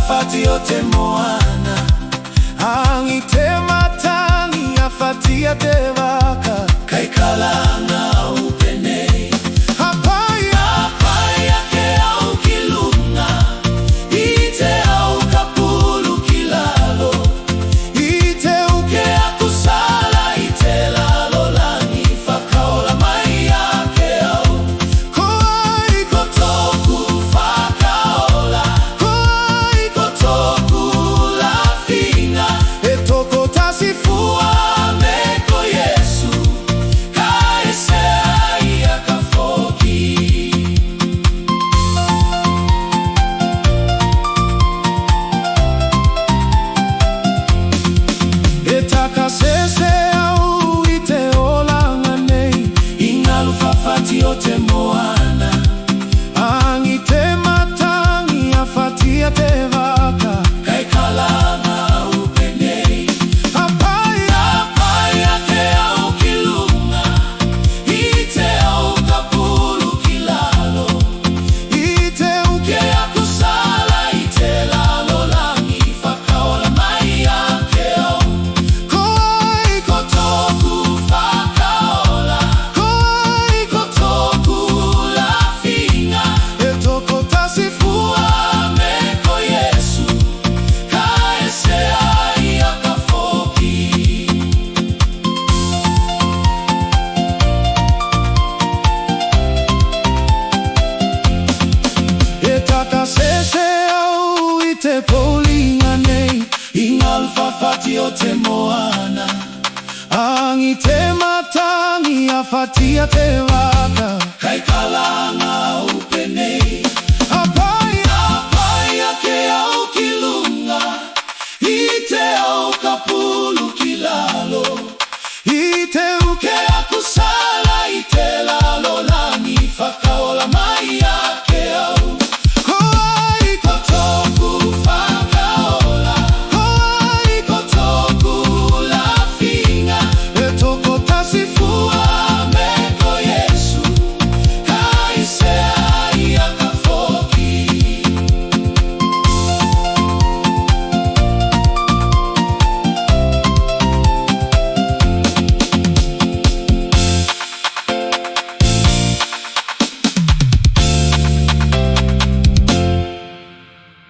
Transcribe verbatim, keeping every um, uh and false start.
fati o te moana. Agi te matagi a fati a te vaka, kai kalaga au penei: A paia, a paia ke au ki luga, i te au ka pulu ki lalo, i te uke aku sala i te lalolagi, fakaola mai ia ke au. Ko ai ko toku fakaola, ko ai ko toku lafiga, e tokotasi fua me ko Iesu, kae se ai aka foki. E takasese au i te olaga nei, i galu fafati o te moana. Agi te matagi a fati a te vaka, kai kalaga au penei: A paia, a paia ke au ki luga, i te au ka pulu ki lalo, i te uke aku sala i te lalolagi, fakaola mai ia ke au. Ko ai ko toku fakaola, ko ai ko toku lafiga, e tokotasi fua me ko Iesu, kae se ai aka foki. E takasese au i te pouliga nei, i galu fafati o te moana. Agi te matagi a fati a te vaka, kai kalaga au